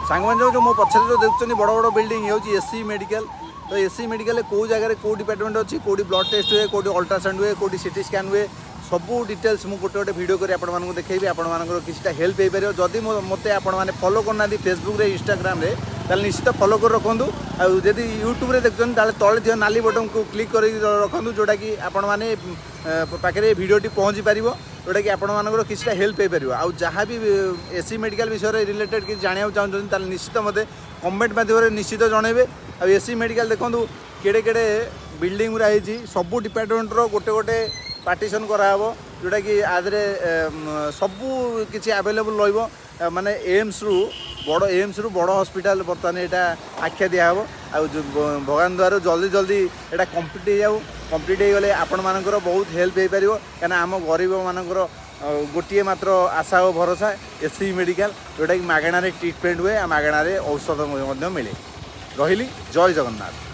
ସାଙ୍ଗମାନେ, ଯେଉଁ ମୋ ପଛରେ ଯେଉଁ ଦେଖୁଛନ୍ତି ବଡ଼ ବଡ଼ ବିଲ୍ଡିଂ, ହେଉଛି ଏସସିବି ମେଡ଼ିକାଲ। ତ ଏସସିବି ମେଡ଼ିକାଲରେ କେଉଁ ଜାଗାରେ କେଉଁ ଡିପାର୍ଟମେଣ୍ଟ ଅଛି, କେଉଁଠି ବ୍ଲଡ଼ ଟେଷ୍ଟ ହୁଏ, କେଉଁଠି ଅଲ୍ଟ୍ରାସାଉଣ୍ଡ ହୁଏ, କେଉଁଠି ସିଟି ସ୍କାନ୍ ହୁଏ, ସବୁ ଡିଟେଲ୍ସ ମୁଁ ଗୋଟେ ଗୋଟେ ଭିଡ଼ିଓ କରି ଆପଣମାନଙ୍କୁ ଦେଖେଇବି। ଆପଣମାନଙ୍କର କିଛିଟା ହେଲ୍ପ ହେଇପାରିବ। ଯଦି ମୋତେ ଆପଣମାନେ ଫଲୋ କରୁନାହାନ୍ତି ଫେସବୁକ୍ରେ, ଇନଷ୍ଟାଗ୍ରାମରେ, ତାହେଲେ ନିଶ୍ଚିତ ଫଲୋ କରି ରଖନ୍ତୁ। ଆଉ ଯଦି ୟୁଟ୍ୟୁବରେ ଦେଖୁଛନ୍ତି, ତାହେଲେ ତଳେ ଥିବା ନାଲି ବଟନ୍କୁ କ୍ଲିକ୍ କରିକି ରଖନ୍ତୁ, ଯେଉଁଟାକି ଆପଣମାନେ ପାଖରେ ଏ ଭିଡ଼ିଓଟି ପହଞ୍ଚି ପାରିବ, ଯେଉଁଟାକି ଆପଣମାନଙ୍କର କିଛିଟା ହେଲ୍ପ ହେଇପାରିବ। ଆଉ ଯାହା ବି ଏସସିବି ମେଡ଼ିକାଲ ବିଷୟରେ ରିଲେଟେଡ଼ କିଛି ଜାଣିବାକୁ ଚାହୁଁଛନ୍ତି, ତାହେଲେ ନିଶ୍ଚିତ ମୋତେ କମେଣ୍ଟ ମାଧ୍ୟମରେ ନିଶ୍ଚିତ ଜଣାଇବେ। ଆଉ ଏସସିବି ମେଡ଼ିକାଲ ଦେଖନ୍ତୁ, କେଡ଼େ କେଡ଼େ ବିଲ୍ଡିଂ ଗୁଡ଼ା ହେଇଛି। ସବୁ ଡିପାର୍ଟମେଣ୍ଟର ଗୋଟେ ଗୋଟେ ପାର୍ଟିସନ୍ କରାହେବ, ଯେଉଁଟାକି ଆ ଦେହରେ ସବୁ କିଛି ଆଭେଲେବୁଲ୍ ରହିବ। ମାନେ ଏମ୍ସରୁ ବଡ଼ ହସ୍ପିଟାଲ ବର୍ତ୍ତମାନ ଏଇଟା ଆଖ୍ୟା ଦିଆହେବ। ଆଉ ଭଗବାନ ଦ୍ୱାରା ଜଲ୍ଦି ଜଲ୍ଦି ଏଇଟା କମ୍ପ୍ଲିଟ୍ ହେଇଯାଉ। କମ୍ପ୍ଲିଟ୍ ହେଇଗଲେ ଆପଣମାନଙ୍କର ବହୁତ ହେଲ୍ପ ହେଇପାରିବ, କାହିଁକିନା ଆମ ଗରିବମାନଙ୍କର ଗୋଟିଏ ମାତ୍ର ଆଶା ଓ ଭରସା ଏସସିବି ମେଡ଼ିକାଲ, ଯେଉଁଟାକି ମାଗଣାରେ ଟ୍ରିଟମେଣ୍ଟ ହୁଏ ଆଉ ମାଗଣାରେ ଔଷଧ ମଧ୍ୟ ମିଳେ। ରହିଲି, ଜୟ ଜଗନ୍ନାଥ।